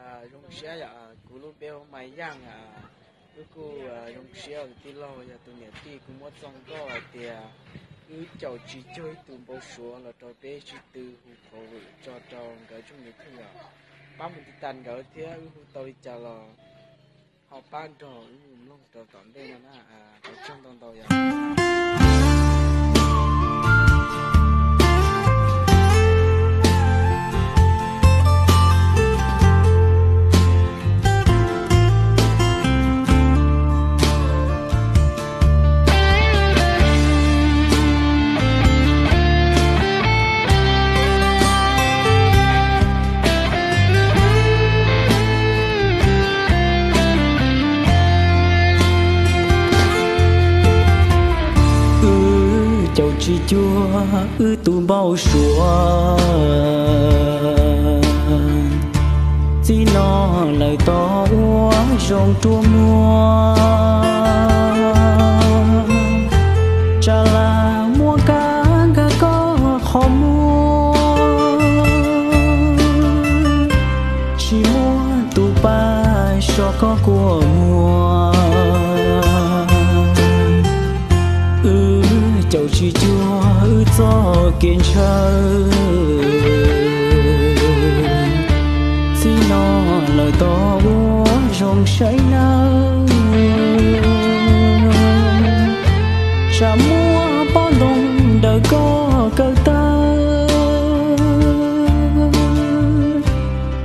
Zoo siab yom, kuv lub npe hu Maiv Yaj. Wb kuj zoo siab tus tij laug yog tus niam tij kuj muab txog nkauj hais tias wb caum tsis cuag ib tug npau suav los rau peb sib tw hu khov vwm tso rau nkawd tsoom YouTube yom. Pab mus tiv tas nkawd thiab wb hu tau li cas los ho pab nrog wb mus mloog rau tom ntej no na. Ua tsaug ntau ntau yom. Wb caum tsis cuag wb tus npau suav, txij no lawm tos ua zoo rua muag. Tsam lam muab kab nkag koj qhov muag, tsis muaj tus pab so koj kua muag. Wb caum tsis cuag wb txoj kev ntshaw, txij no lawm tos ua zoo saib nawb. Tsam muaj pob ntoo daws koj kaw tawg,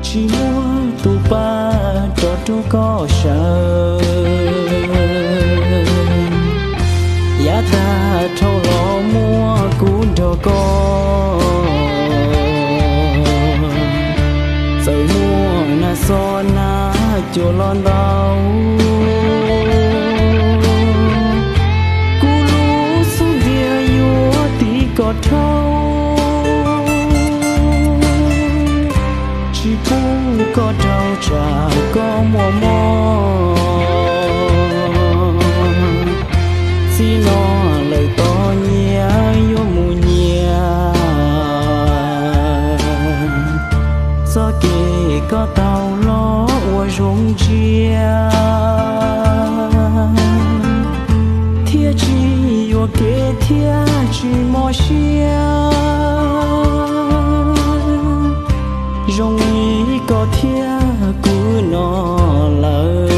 tsis muaj tus pab rov rub koj sawv. Yav tag dhau los muaj kuv nrog koj, txawm muaj nag xob nag cua los ntau, kuv lub xub ntiag yuav tiv kom dhau. Tsis pub koj rau tsam koj muaj mob, txij no lawm tos nyias yuav mus nyias. Txoj kev koj tau los ua zoo ntsia, thiaj tsis yuam kev thiaj tsis mob siab. Zoo li koj thiab kuv no lawm,